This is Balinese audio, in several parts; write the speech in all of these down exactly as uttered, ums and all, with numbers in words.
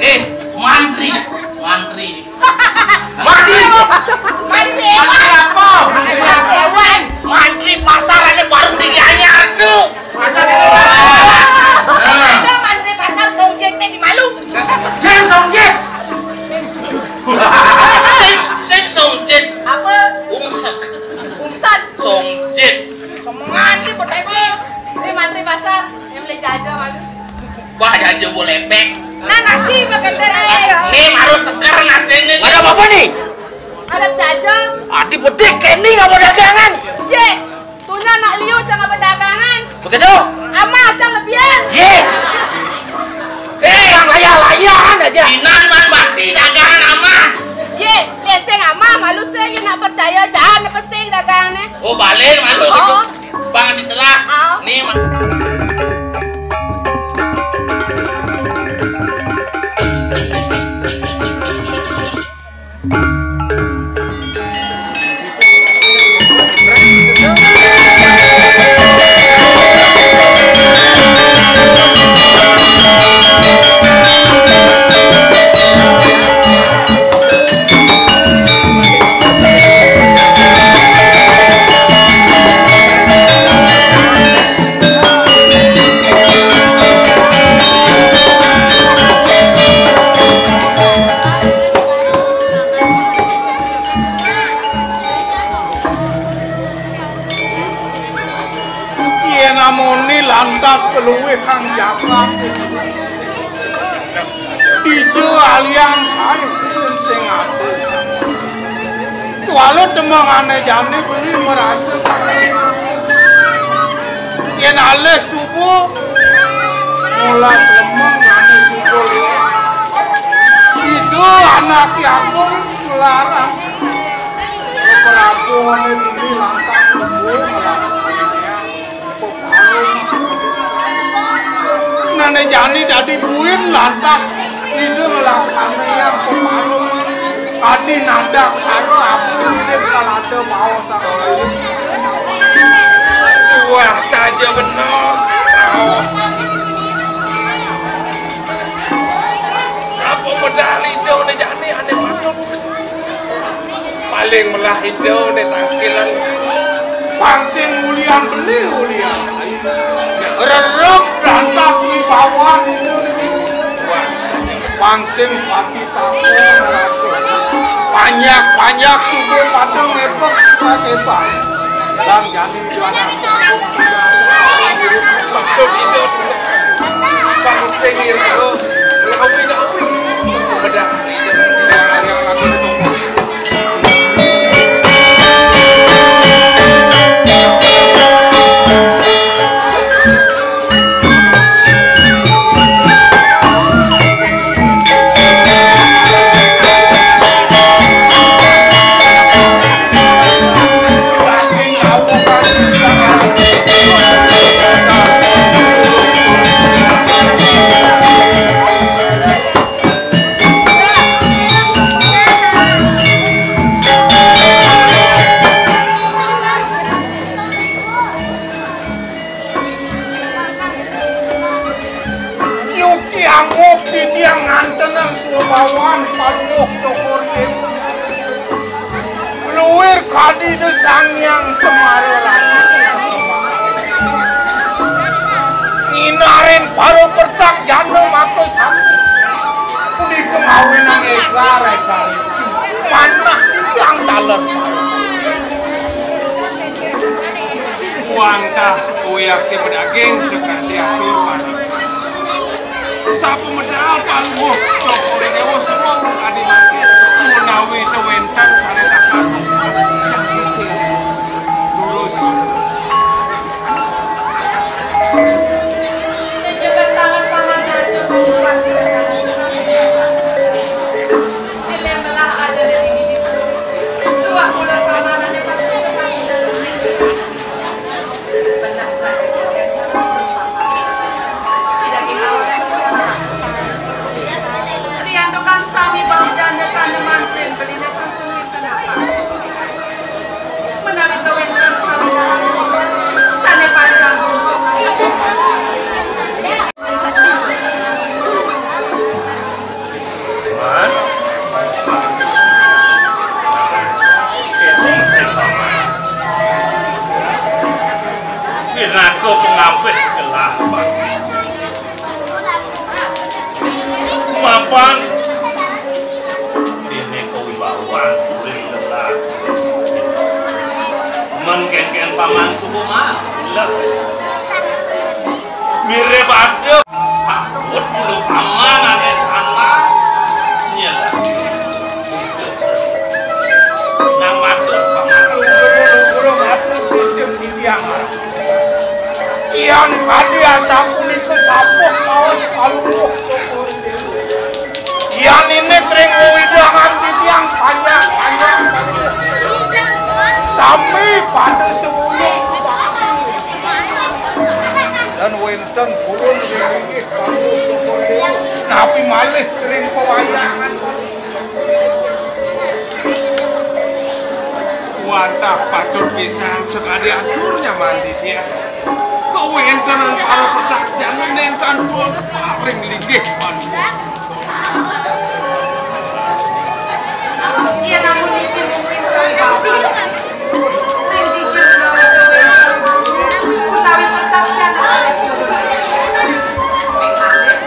Mantri, mantri. Mantri. Mantri Mantri apa? Mantri hewan. Mantri pasar ane baru di Gianyar tuh. Ada mantri pasar Songjek nih di Malu. Jeng Songjek. Sing, sing Songjek. Apa? Ungsek. Ungsan. Songjek. Semengan di Botego. Ini mantri pasar. Yang beli jajan Malu. Wah, jajan boleh pek. Nah, nasi bagian dari. Nih, harus seger nasi ini. Ada apa nih? Ada jajan. Adi bedik, Kenny nggak mau dagangan. Ye, tunya nak liu jangan berdagangan. Begitu? Ama, cang lebihan. Ye. Eh, yang layah-layahan aja. Inan man bakti dagangan ama. Ye, lihat saya ama, malu saya nak percaya, jangan apa sih dagangannya. Oh, balen malu gitu. Oh. Bang ditelah. Oh. Nih, ma- Yen amoni lantas keluwih kang jagat. Dija alian sae sing ati. Tuala temengane jane beli merasa. Yen alih subuh, molas lemeng ane subuh liwat. Ida anake agung nglarang. Prabu ane beli lantas subuh nglarang. Nane jani dadi buin lantas ida nglaksanayang peparuman. Adi nadak sara aku mirip kalada baos. Wah, saja bener. Baos. Sapa medal ida ne jani ane patut? Paling melah ida ne tangkilan. Pang sing ulian beli ulian. Rerep lantas wibawan ida ne. Wah, pang sing pati takon raja. Panjak-panjak suku padang ngepek pas epan. Bang jani Maksud itu, bang sing ira, lawi-lawi. Bedah, yang lagu itu. Yuki anguk titiang ngantenang swabawan Palungguh Cokor Dewa. Luir kadi de Sang Hyang Semara Ratu. Nginarin para pertak jana maka sami. Punika ngawinang egar-egar. Manah titiang taler. Wantah uyakti bedaging sekali atur paring. Sapa medal Palungguh Cokor Dewa semua kadi mati menawi tewenten sane takar. Lurus. Sejebak sangat paman aja pengumpat. Jilem belah ada di dini. Dua bulan paman ada pasti sekali. Pan. Déné kawibawan kuring lelak. Men kénkén paman suku mah. Lek. Mirip ada. Takut bulu paman ané salah. Nyela. Nang matur paman. Bulu-bulu matur sisip di tiang. Tiang kadi asapunika sapuh maos kalungkuh. Yan indik ring wewidangan titiang panjak-panjak. Sami pada sebuyung. Dan wénten purun ring inggih kalungkuh Cokor Déwa. Napi malih ring pawayangan. Wantah patut pisan sakadi atur nyaman titiang. Kawéntenan para petakjana nénten pun ring linggih panuwun. Yen namung niki mungkin kalibawa. Ring titiang menawi kawéntenan utawi petakjana sanes. Ring malih.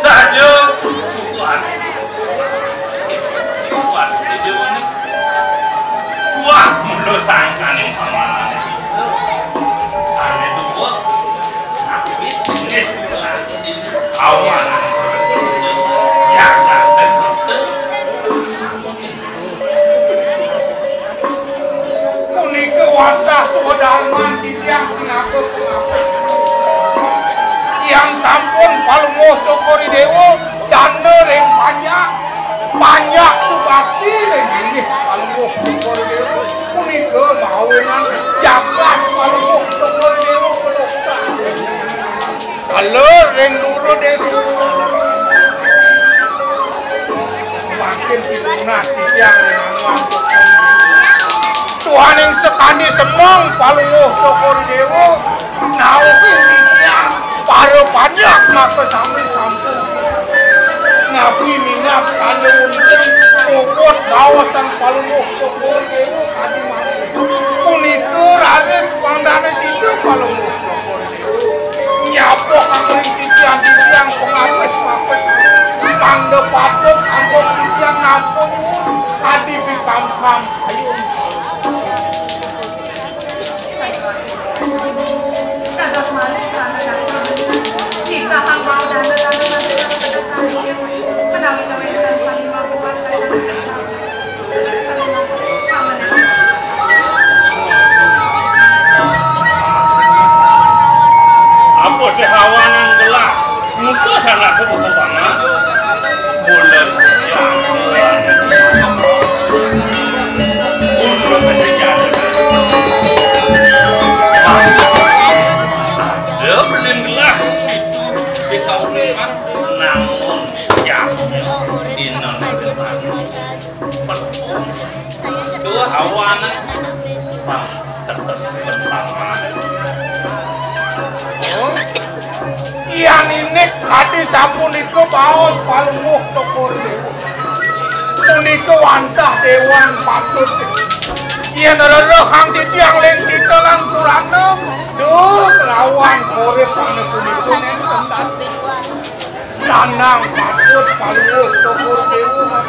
Saja bubuhan. Bubuhan, ijo ni. Wah, mula sangkaning pamalané bisa. Ané duwek, apit, nggih. Awan. Jagat. Punika wantah swadarman titiang pinaka pangapit. Tiang sampun Palungguh Cokor I Déwa dana ring panjak. Panjak subakti ring inggih Palungguh Cokor I Déwa. Punika mawinan jagat Palungguh Cokor I Déwa pelukah. Alur ring dura désa. Makin pitunas titiang ring anggon. Tuhaning sakadi semeng Palungguh Cokor I Déwa. Nauhin titiang para panjak maka sami sampun. Napi minab kala untung bobot baosan Palungguh Cokor I Déwa kadi mangkin. Punika raris pangdana sida Palungguh Cokor I Déwa. Nyapa kangling titiang titiang pangapit mapes. Mangda patut ampun titiang nampun nuwun adi pikamkam ayun. Dados malih karana dasar. Titahang mau dana-dana menawi kawéntenan sami makuat. Apa téh awanan gelah? Muka sanak ke buku banget. Bola saja. Bola saja. Dia belum gelah itu di kampung, namun siapnya di nang. Tuh awané. Pang tetes pertama. Yan indik kadi sapunika baos Palungguh Cokor I Déwa. Punika wantah déwan patut. Yén rerehang titiang ling titelan purana, duh kelawan urip ané punika nénten. Lanang patut Palungguh Cokor I Déwa.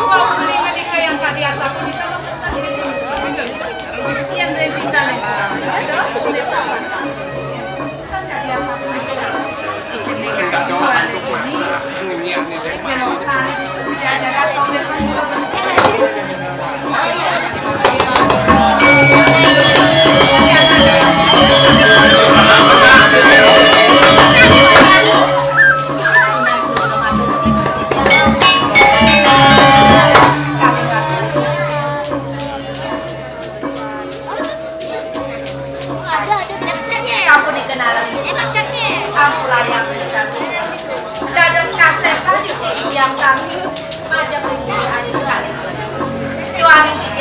Wau beli menika yang kadi asapunika. Yang dari kita nih. Kan kadi asapunika. Iki nih, kadi dua nih. Belok sana, jaga toilet kan juga bersih.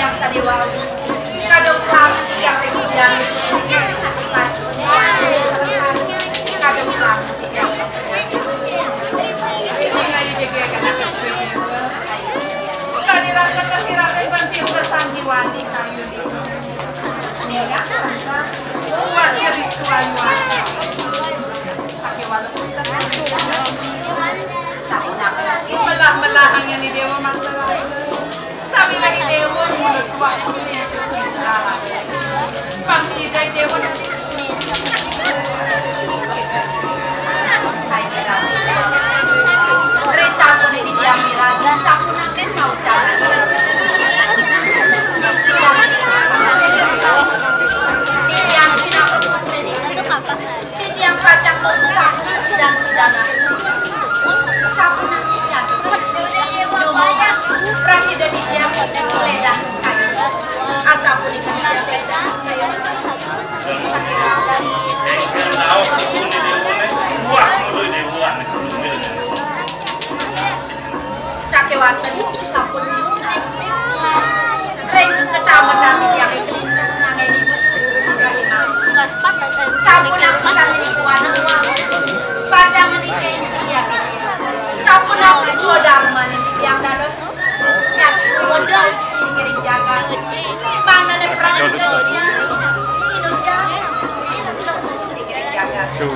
Kadang kelamet tiang teh bujang. Kadang kelamet tiang. Ini aja jadi agak-agak. Tadi rasa kasih raten banting kesanjiwani kayu di. Ini ya, rasa kuat ya di tuan. Melah-melah hanya di Dewa Mangkala. Sami lagi Dewa mulut waktu ini. Bang Sidai Dewa nanti. Risa pun di diam miraga, sapu naken mau jalan. Di diam pinaka putri di. Titiang pacang mausaha sidang-sidang. Sapunapi jatuh. Dumawa. Prasida titiang ledah kayu. Asapunika titiang ledah kayu. Saking dari. Raos sepuni dewa, wah, mulai dewa nih sebelumnya. Sakéwanten sampun ring ketamenan titiang ing lintang nanging sampun pisan ing kuwana pacang menika ing siya titiang. Sampun swadarmaning titiang dados nyati modal ing ring jagat. Mangdane prasida titiang inucap. Tuh.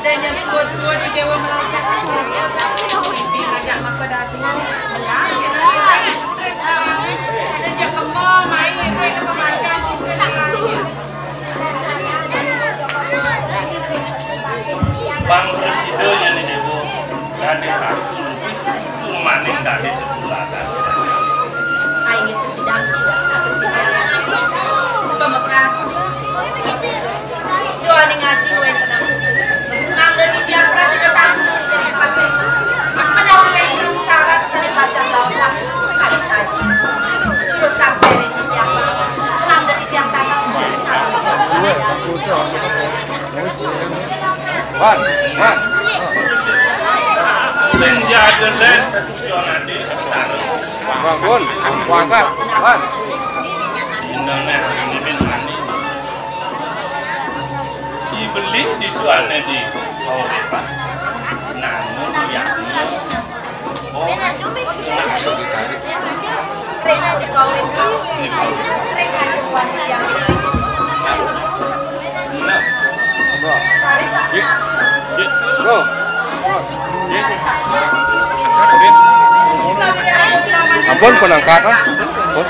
Dan yang suwun-suwun di Dewa Melati. Ibi ngajak Mas Padatu. Melati. Dan yang kemo main, itu yang kepemandian. Bang Presiden yang di Dewa. Raden Agung, kumaning tadi sebulan. Ai nggih sesidang-sidang, atur tiga. Pemekas. Doa ning ngaji wénten. Mangda titiang prasida tamu. Menawi wénten syarat sane pacang baosan kalih kaji. Terus sampai ring titiang. Mangda titiang tamu. Wan, Wan. Sing jaga lén, Jon Adi, sareng. Wan, Wan, angkat, Wan. Dinane mimin mani. Dibeli di tuane di Kaurepan. Namun yakni. Ampun, pun angkat, ah. Ampun.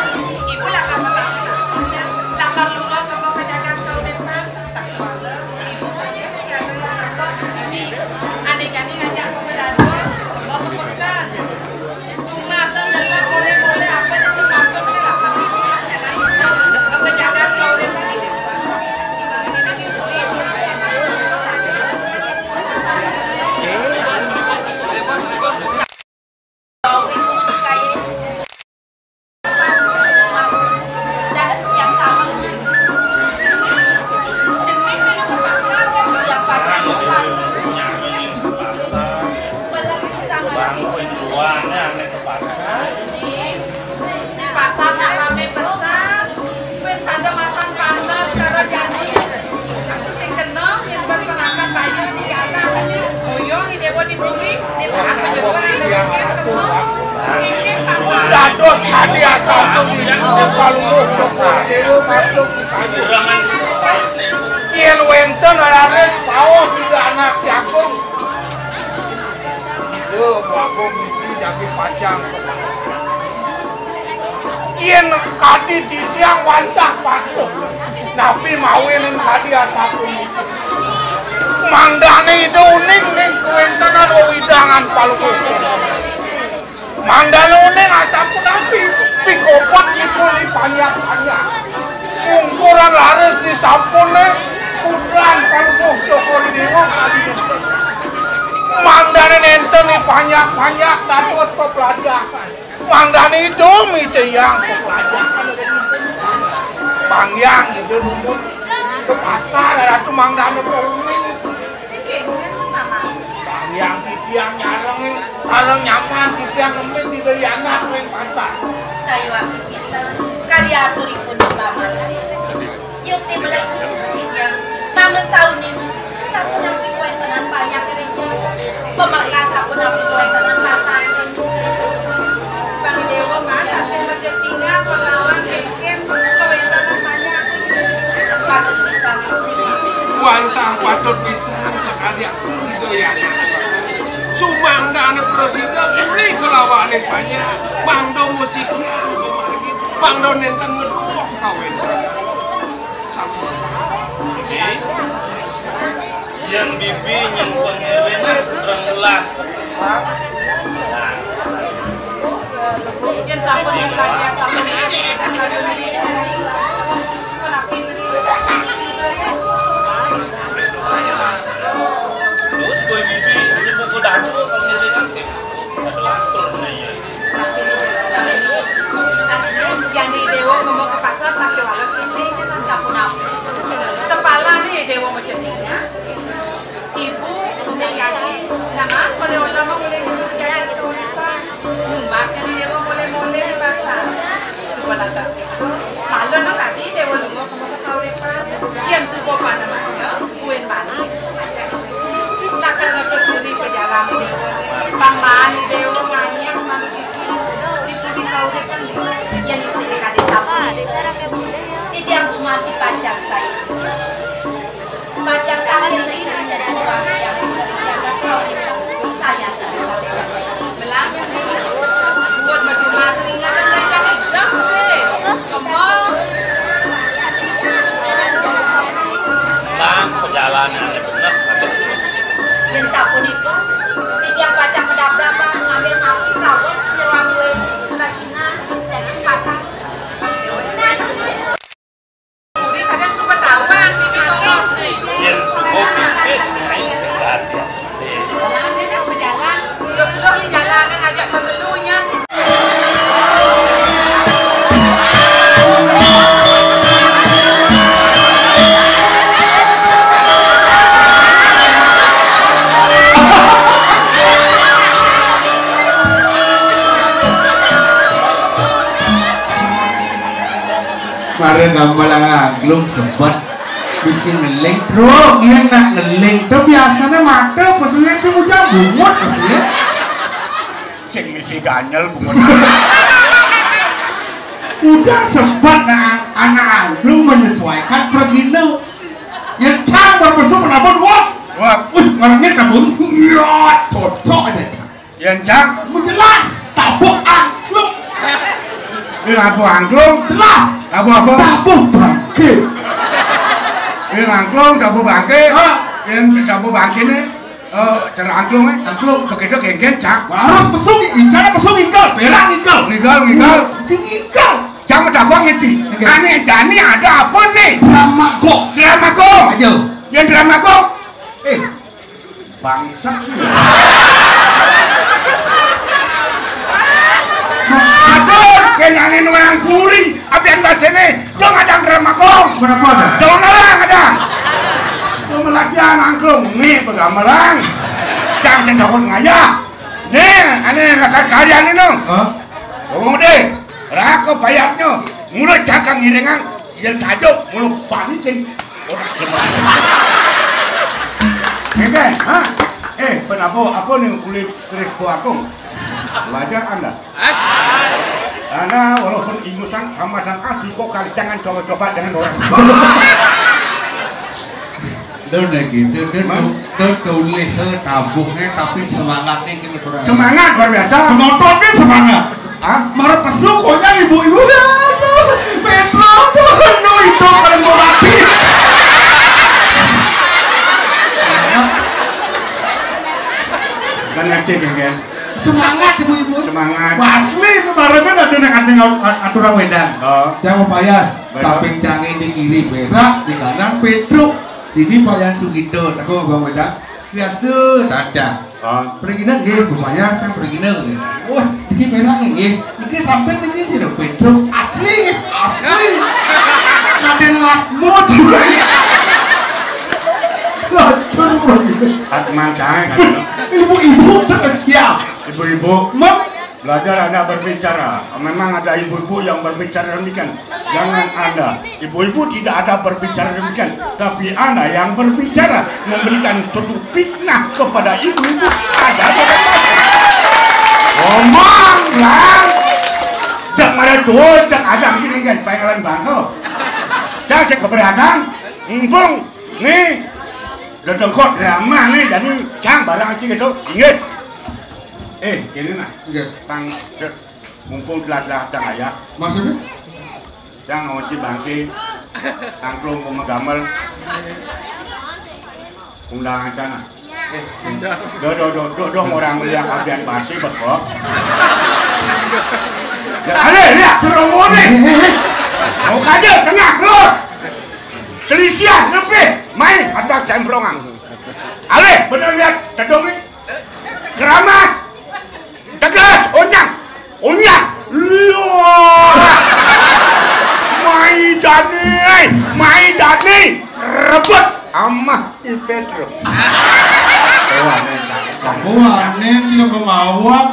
Di pasar nak rame pesan. Kuwi sada masang pantes karo jani. Aku sing kena yen berpenangkan bayar tiga anak tadi. Oyong di Dewa di bumi, di apa nyewa. Dados adi asal pemilik Palungguh Joko Dewa makhluk. Yen wenten raris paos tiga anak jagung. Yo, Prabu Gusti jagi pacang. Yen kadi titiang wantah patuh, napi mawinan kadi asapunika. Mangdane Ida uning ning kawentenan wewidangan Palungguh. Mangdane uning asapunapi, pikobet ipun panjak-panjak. Ungkuran laris disampune putran Palungguh Cokor Dewa kadi. Mangdane nenten panjak-panjak dados peplajahan. Mangdane idu micayang peplajahan. Panjang idu rumput ke pasar, Ratu, mangdane poni. Panjang Yang nyarengin sareng nyaman, titiang ngemit di Dayana ring pasar. Sayuwakti pisan, kadi aturipun Bapak. Yukti belik pisan, titiang. Manut saunina, sapunapi kawéntenan panjak ring jagat? Pamekas sapunapi kawéntenan pasar ring jagat? Pang Déwa, man, asih macecingan, pahlawan, kénkén, kawéntenan panjak. Patut pisan, Yukti. Wantah patut pisan sakadi atur Ida Yana. Sumangdané prasida uli kalawaning panjak, mangda musikian pamargi, mangda nénten ngeduh kawéntenan. Yén bibi nyén pangiring renglah. Yén sampun nyén kaya sampun. Terus boy bibi, ini buku dadu, kalau ngiring aktif. Aduh, atur, nah, iya. Jani Déwa ngomong ke pasar, sakit walau ini, kita nggak pun apa. Sepala nih, Déwa mau cacingnya, segitu. Ibu, ini lagi, nah, boleh ulama, boleh dulu, kayak gitu, kita. Mas, Jani Déwa boleh-boleh di pasar. Suba lantas gitu. Malu no tadi, Déwa lunga ke muka kauripan. Yang cukup mana, Mas, ya? Buin mani. Takkan betul budi pejalan Déwa. Bang mani Déwa, ngayah, mani kiki. Di budi kauripan, Déwa. Yang itu di kadé sapu. Di tiang rumah di panjang saya. Pacang tampil ring ring dadi pambayang ring ring jagat kauripan. Saya ring samping. Belah ring ring. Suud maduma sing ingatan daya ning dang, eh. Kembang. Bang, perjalanan bener, atur. Yén sapunika, titiang pacang madabdabang ngambil napi prawon nyerang luwih kerajinan, daging patang. Kuwi kadang suka tawang di Pitondos nih. Yén suka pipis, naik sebat ya. Jalan, jalan. Udah, udah nih jalan, ngajak ke telunya. Mara gamelan angklung sebet. Bisi ngeling, Bro, iya nak ngeling. Tuh biasanya mata, maksudnya itu udah bungut, maksudnya. Sing misi ganyel, bungut. Udah sebet, nah, anak angklung menyesuaikan pergina. Yang cang berpesu penabun, wah. Wah. Wih, ngerengit nabun. Iya, cocok aja, cang. Yén cang? Mun jelas, tabuh angklung. Ini tabuh angklung? Jelas. Tabuh apa? Tabuh bangké. Ini angklung, tabuh bangké. Hah? Yén tabuh bangké nih, eh, cara angklung, eh. Angklung. Begitu genggen, cang. Harus pesu, nih, incara pesu ngingkel, berak ngingkel. Ngingkel, ngingkel. Cing ngingkel. Cang tabuh ngiti. Oke. Ané jani ada apa nih? Drama kok. Drama kok. Ayo. Yén drama kok? Eh, Bangsat. Aduh, kenane nuang kuring, apian basene, dong adang drama kong. Kenapa ada? Dong nerang adang. Dong latihan angklung, nih pegamelan. Jangan takut ngayah. Nih, ane lakar karyane no. Hah? Wong deh, rako bayarnya, mulut jaga ngiringan, yang sadok, mulut panikin. Oke, ha? Eh, penapa, apa nih kulit keris buakong? Wajar Anda? Anda walaupun ingusan sama dan asli kok kali jangan coba-coba dengan orang. Lho niki, lho, lho, Mas? Lho, lho, tulihe tabuhne tapi semangatnya gini kurang. Semangat luar biasa. Penontonnya semangat. Hah? Mara pesu konyol ibu-ibu. Aduh, Petra tuh, nu hidup paling mau mati. Kan ngecek ya, kan? Semangat ibu-ibu. Semangat. Wah, asli itu kemarin kan ada yang ada yang at-, aturan wedang. Oh. Jangan payas. Betul. Samping canggih di kiri berak, di kanan Petruk. Ini Pak Yan Sugito, aku Abang Wedak. Biasa, tata. Ah. Pergi nang nggih, bapaya sang pergi nang nggih. Wah, niki penak nggih. Niki samping niki sira Petruk asli, asli. Raden Lakmo juga. Lacur, Bro. Atman cai kan. Ibu-ibu terus ya. Ibu-ibu, belajar Anda berbicara. Memang ada ibu-ibu yang berbicara demikian. Jangan Anda. Ibu-ibu tidak ada berbicara demikian. Tapi Anda yang berbicara memberikan suatu fitnah kepada ibu-ibu. Ada apa? Ngomong lah. Cak mana tuh, cak ada ini kan pengen bangko. Cak cek keberatan. Mumpung nih, udah tengkot drama nih, jadi cang barang aja gitu. Ingat. Eh, ini nah. Iya. Tang, mumpung telah-telah cang ayah. Maksudnya? Cang ngonci bangki. Tangklung mau gamel. Undangan sana. Eh, do, do, do, do, do, orang lihat abian basi bekok. Ya, ale, lihat, serombongan. Mau kaje, tengah, keluar. Selisihan, lebih. Main, ada cembrongan. Ale, bener lihat, tedongnya. Keramat. Tegas, onyang, onyang. Luar. Mai Dani, Mai Dani, rebut amah di Pedro. Wanen, wanen, tidak memawak.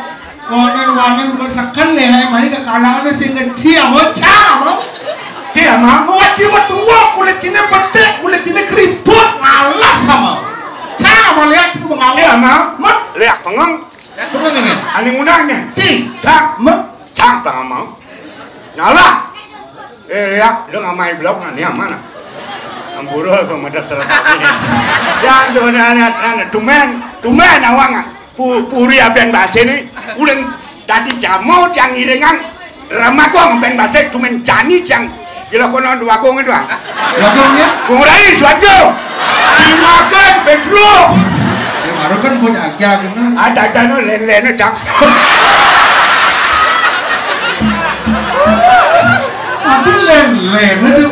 Wanen, wanen, bukan seken ya, mai ke kalangan sing kecil, bocah, bro. Dia mau. Wajib buat dua, kulit sini petik, kulit sini keriput, ngalas sama. Cang, mau lihat, cuma mau. Dia mau. Mat. Lihat, pengong. Bener nih, kan? Ani ngundangnya. Cing. Cang. Me. Cang, tak mau. Nyalah. Eh, ya, lu nggak main blok, nah, ini yang mana? Amburu, aku medek terus ini. Yang tuh, nah, nah, nah, nah, tumen, tumen, awang, ah. Pu-, puri abian basi nih, uling tadi jamu, tiang iringan, ramakong, abian basi, tumen jani, tiang gila kono dua kong itu, ah. Wakongnya? Kong Rai, suatu. Dimakan, Pedro. Ya, baru kan punya aja, gitu. Ada, ada, no, len-len, cak. Tapi len-len, aduh.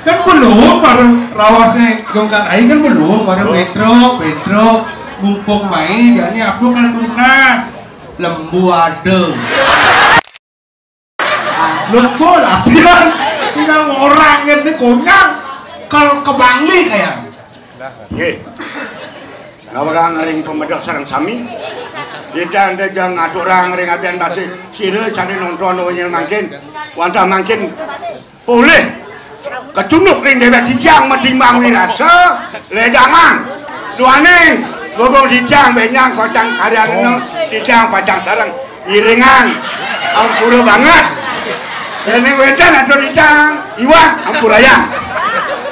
Kan belum, baru rawasnya Gongkar Ai kan belum, baru Pedro, Pedro, mumpung main, jadi aku kan tunas. Lembu ada. Lembu latihan. Tinggal orang ini konyang. Kalau ke Bangli kayak. Nggih. Nah, bakal ngering pemedok sareng sami. Kita anda jangan ngatur orang ngering abian basi. Sira cari nonton wengi mangkin. Wantah mangkin boleh. Kecunduk ring dewek dijang metimbang wirasa. Ledangan. Duaning. Gogong dijang benyang kocang karyanena. Dijang pacang sareng. Iringan. Ampura banget. Dene wédan atur icang, iwak ampurayang.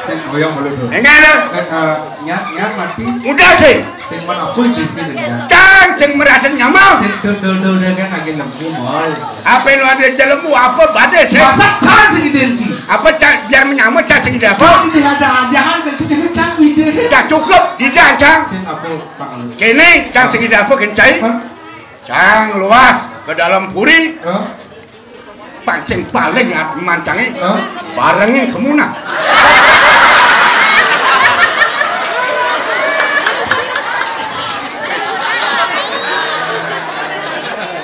Sing oyong lho, Bro. Enggak lho. Eh, eh, nyat, nyat mati. Udah sih. Sing men aku iki sing dendam. Cang sing merasen nyamar. Sing dol-dol kan lagi lembu, Mol. Apa lu ada jelemu apa badai sih? Masa cang sing identik? Apa cang biar menyamar cang sing dapat? Cang ini ada ajahan nanti jadi cang ide. Udah cukup, tidak cang. Sing apa, Pak? Kene cang sing dapat kencai. Apa? Cang luas ke dalam puri. Hah? Pancing paling at mancangnya. Hah? Barengin kemunah.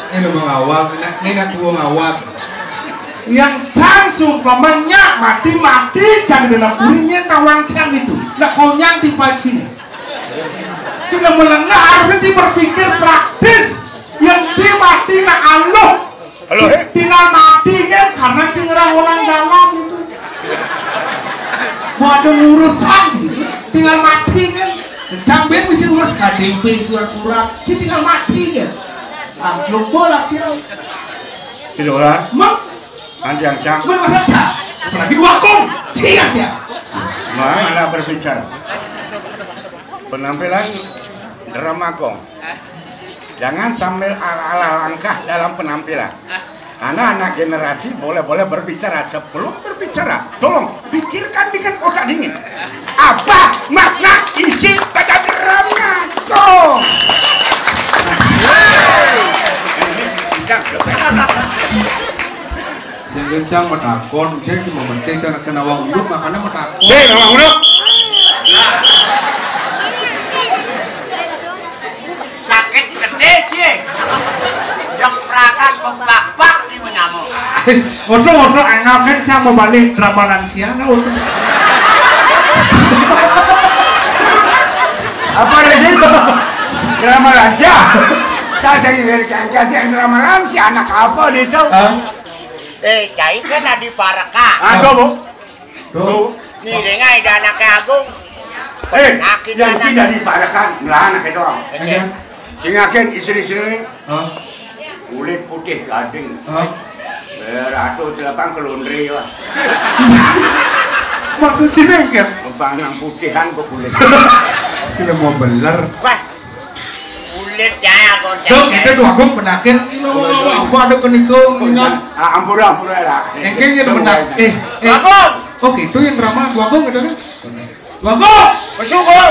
Ini lo mengawal, ini nak tua ngawal. Yang cang sumpamanya mati-mati cang dalam puri nyen tawang cang itu. Nak konyang di sini. Cina melengah harusnya sih berpikir praktis. Yang sih mati nak aluh. Halo, eh? Tinggal mati kan karena sing ngerang orang dalam itu. Waduh urusan sih. Tinggal mati kan. Sampai mesti ngurus K T P, surat-surat. Sih tinggal mati kan. Langsung bola dia. Tidak lah. Mak, Anjang cang. Mana masa cang? Apalagi dua kong. Cian dia. Mana berbicara? Penampilan drama kong. Jangan sambil ala-ala langkah dalam penampilan. Anak-anak generasi boleh-boleh berbicara sebelum berbicara. Tolong pikirkan dengan otak dingin. Apa makna isi pada drama kong? Jangan. Sing kencang metakon, dia cuma penting cara senawang urut, makanya metakon. Hei, nawang urut. Sakit gede, Ci. Jeprakan bebak-bak di menyamuk. Oto, oto, angam kan saya mau balik drama lansia, nah, oto. Apa ada gitu? Drama raja. Tak saya kira kira yang drama raja, anak apa dia tu? Hah? Eh, cai kan adi parekan. Aduh, Bu. Tuh. Ngiring aja anaknya Agung. Eh, yang tidak diparekan, lah anak itu. Iya. Sing akeh istri-istri. Hah? Kulit putih gading. Hah? Eh, ratu celapang kelundri lah. Maksud sini kan? Kembang yang putihan kok kulit. Tidak mau beler. Wah. Kulit ya, kok. Dok, kita dua gong penakin. Ini apa ada kenikung, ingat? Ah, ampura, ampura lah. Engke ya, benar. Eh, eh. Agung. Oke, itu yang drama dua gong gitu kan? Bagus. Bersyukur.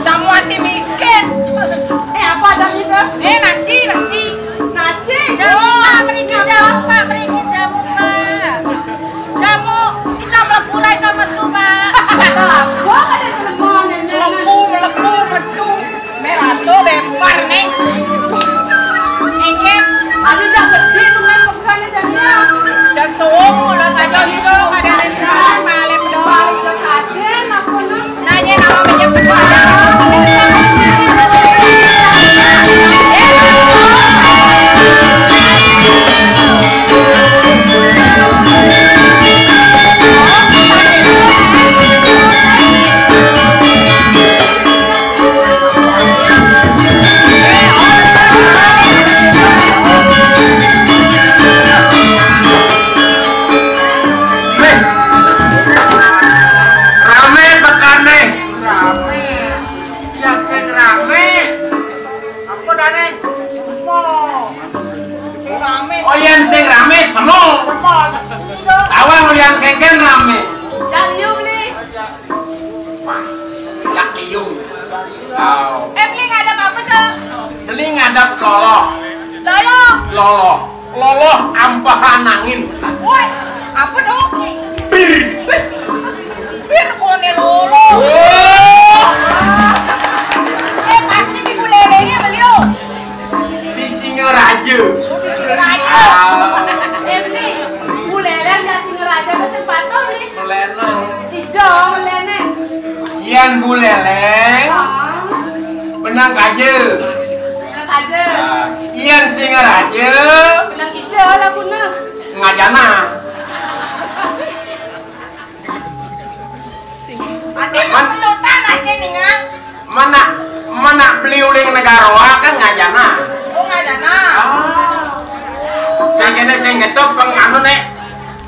Jamu anti miskin. Eh, apa ada itu? Eh, nasi, nasi. Nasi? Jamu, Pak, mriki jamu, Pak, mriki jamu, Pak. Jamu, iso mlebu ra iso metu, Pak. Lah, gua ada telepon, ini. Mlebu, mlebu, metu. Merato bempar nih. Engke. Ada dah gede tuh, men, pegangnya jadinya. Dan suwung, kalau saja gitu, ada yang malam dong. Paling dekat, apa, Nang? Nanya nama menyebut wajah. Rame tekane. Rame. Yang sing rame. Apa dane? Semo. Sing rame. Oh, yen sing rame semo. Semo. Tawang liyan kengken rame. Yang liu beli. Pas. Yang liu. Tau. Eh, beli ngadep apa tuh? Beli ngadep loloh. Loloh. Loloh. Loloh ampahan angin. Woi, apa dong? Bir. Bir kone lolo. Oh. Eh, pasti di Bulelengnya beliau. Di Singaraja. Oh, di Singaraja. Ah. Eh, beli. Buleleng dan Singaraja itu sing patuh nih. Melenong. Ijo, meleneng. Yen Buleleng. Ah. Benang kaja. Benang kaja. Ah, yen Singaraja. Benang ijo lah punah. Ngajana. Ati man pelutan asin ningan. Mana, mana beli uling negara kan ngajana. Oh, ngajana. Ah. Sing kene sing getok peng anu nek.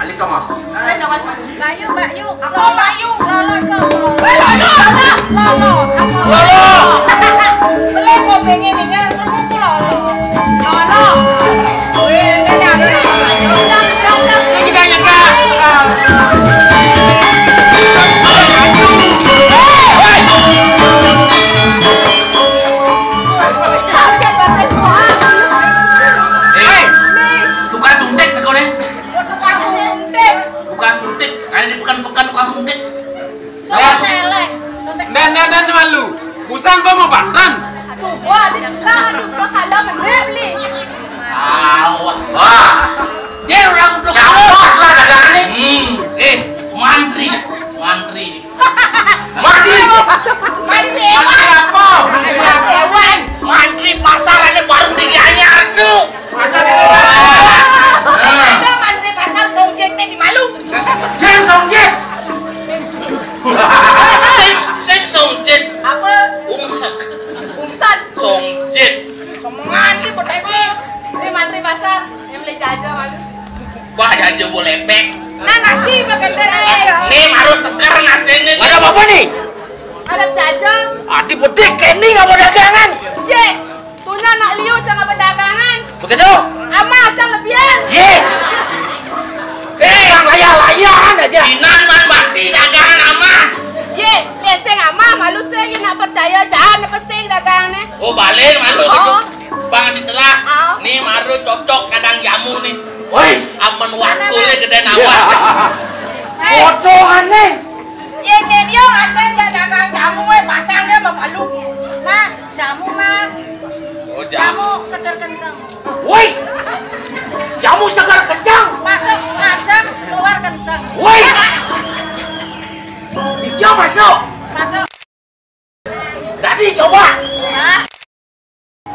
Ali Thomas. Bayu, Bayu. Apa Bayu? Lolo, lolo. Eh, lolo. Lolo. Lolo. Beli kopi ini kan. Lolo. Lolo. Wih, ini ada. Kita nyetak. Wah, janji boleh pek. Nah, nasi bagendér. Nih, harus seger nasi ini. Ada apa nih? Ada jajan. Adi bedik, kéné nggak mau dagangan. Yé, tuh anak liu jangan berdagangan. Begitu? Amah jangan lebihan. Yé. Eh, yang layah-layahan aja. Inan man mati dagangan amah. Yé, lihat sing amah malu sing nak percaya jangan pesing dagangannya. Oh, balik malu. Oh. Bang ditelah. Oh. Nih baru cocok dagang jamu nih. Woi, amen waktu gedé nawar. Foto aneh. Yé, Denio, ada dagang jamu, wé, pasangnya sama palu. Mas, jamu, Mas. Oh, jamu. Jamu seger kenceng. Woi, jamu seger kenceng. Masuk kenceng, keluar kenceng. Woi, iya masuk. Masuk. Tadi coba. Nah.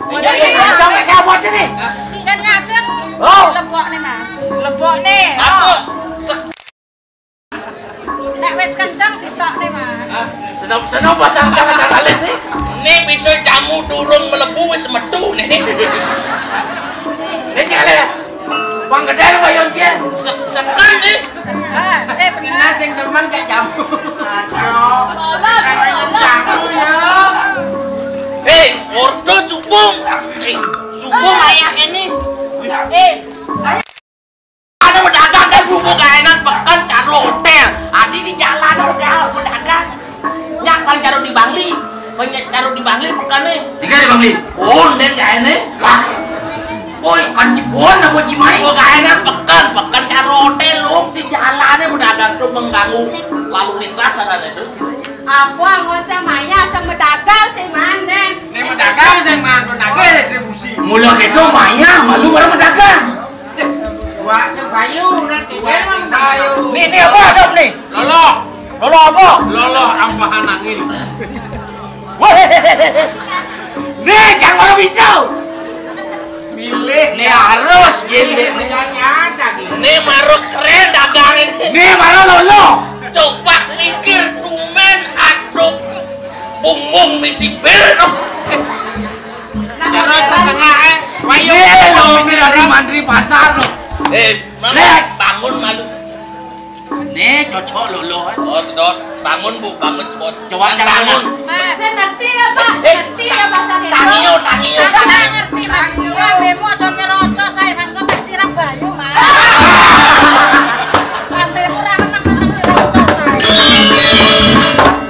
Iya, iya, iya, coba, coba ini. Kan ngajeng. Oh. Lebok nih, Mas. Lebok nih. Aku. Oh. Nek wis kenceng ditok nih, Mas. Seneng-seneng pasang tangan nih. Ini bisa jamu durung melebu wis metu nih. Ini cek ya. Bang gedé apa yo, Cil? Sekan nih. Sekan. Eh, bener. Nah, sing demen kayak jamu. Aduh. Jamu ya. Eh, ordo subung. Eh, subung ayah ini. Eh, ada pedagang kan bubuk layanan pekan caro hotel. Adi di jalan udah pedagang. Nyak paling caro di Bangli. Banyak caro di Bangli bukan nih. Tiga di Bangli. Oh, dan gak enak. Lah. Woi, kan Cibuan apa Cimahi? Oh, gak enak pekan, pekan caro hotel loh. Di jalannya pedagang tuh mengganggu lalu lintas ada itu. Apa ngoceh maya cem pedagang sih mana? Ini pedagang sih mana? Pedagang retribusi. Mula gitu maya malu orang pedagang. Wah, sing bayu nanti. Wah, sing bayu. Nih, nih apa ada nih? Loloh. Loloh apa? Loloh ampahan angin. Wah. Nih, jangan orang bisa. Milih. Nih harus gini. Ini nyata nih. Nih marut keren dagang ini. Nih marut loloh. Coba mikir tumen aduk bumbung misi bir no. Terus setengah eh. Wayo. Nih lo mantri pasar no. Eh, Mama, bangun malu. Nih, cocok loloh. Oh, sedot. Bangun, Bu, bangun, Bos. Coba bangun. Mas, saya ngerti ya, Pak. Eh, ngerti ya, Pak, sakit. Tangio, tangio, tangio. Ngerti, Mas. Bemo aja ngeroco saya, Mas. Kok tak siram banyu, Mas? Sampai kurang enak, Mas, ngeroco saya.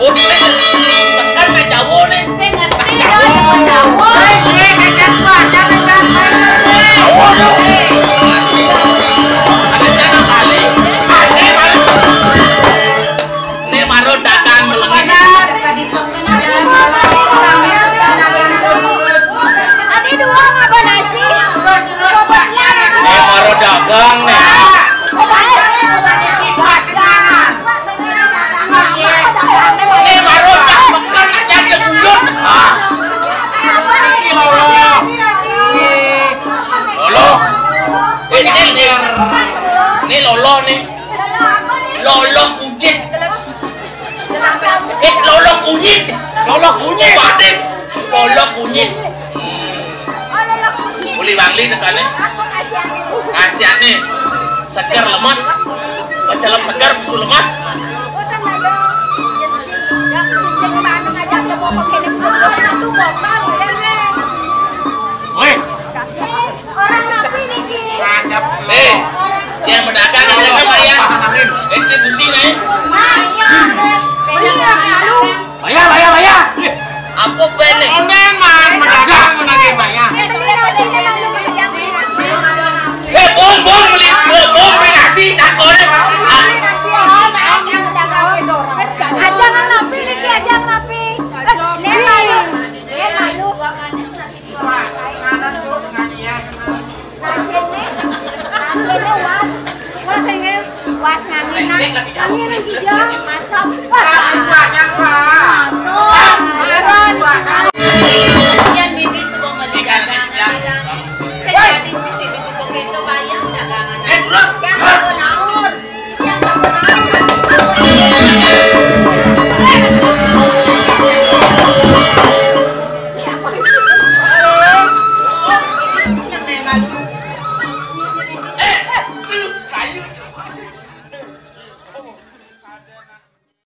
Oh, nih, sekan nih jauh nih. Sing ngerti ya, Jawa. Woi, woi, kacang gua, jangan sampai. Jauh dong. Ada jalan balik. Ada balik. Ini baru datang melengis. Tadi dua apa nasi? Ini baru dagang nih. Ini baru tak pekan aja dia buyut. Hah? Ini lolo. Lolo. Ini, ini, ini lolo nih. Lolo kucit. Eh, lolo kunyit. Lolo kunyit. Batin. Lolo kunyit. Uli Bangli nekane. Kasiane. Seger lemes. Pecelep seger, bisu lemes. Woi. Orang rapi niki. Eh, yang berdagang aja kan, Pak, ya? Retribusi nih. Bayar, bayar, bayar. Apa bene? Onen, man, berdagang menagih bayar. Eh, bom, bom, beli, bom, bom, beli nasi, takone. Aja nang rapi niki, aja nang rapi. Eh, ini malu. Ini malu. Nasibnya, nasibnya was. Was, angin. Was, angin. Angin yang hijau. Masuk. Masuk. Yan, bibi, suka melihat dagangan. Sejadi si bibi buka itu bayang dagangan.